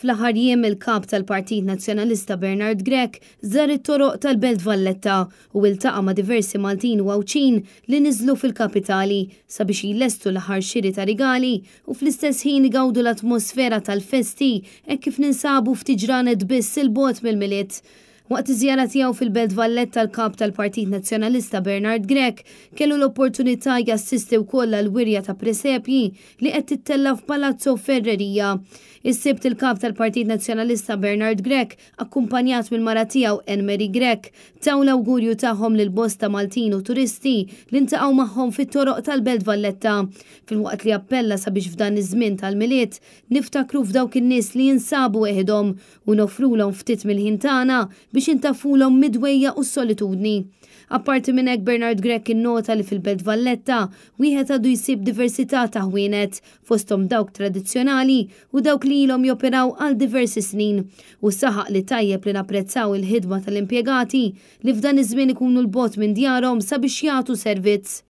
Fl-aħħar jiem il-Kap tal-Partit Nazzjonalista Bernard Grech żar it-toroq tal-Belt Valletta u iltaqa' ma' diversi Maltin u Għawdxin li niżlu fil-kapitali sabiex jlestu l-aħħar xiri ta' rigali u fl-istess ħin igawdu l-atmosfera tal-festi hekk kif ninsabu ftit ġranet biss 'il bogħod mill-Milied. Waqt iż-żjara tiegħu fil-Belt Valletta l-Kap tal-Partit Nazzjonalista Bernard Grech kellu l-opportunità jassisti wkoll għall-wirja ta' presepji li qed tittella' f'Palazzo Ferreria. Is-Sibt il-Kap tal-Partit Nazzjonalista Bernard Grech akkumpanjat mill-mara tiegħu Anne Marie Grech taw l-awgurju tagħhom lil bosta Maltin u turisti li ntaqgħu magħhom fit-toroq tal-Belt Valletta filwaqt li appella sabiex f'dan iż-żmien tal-Milied niftakru f'dawk in-nies li jinsabu weħidhom u noffrulhom ftit mill-ħin tagħna biex intaffulhom mid-dwejjaq u s-solitudni. Apparti minn hekk Bernard Grech innota li fil-Belt Valletta wieħed għadu jsib diversità ta' ħwienet, fosthom dawk tradizzjonali u dawk li ilhom joperaw għal diversi snin u saħaq li tajjeb li napprezzaw il-ħidma tal-impjegati li f'dan iż-żmien ikunu 'l bogħod minn djarhom sabiex jagħtu servizz.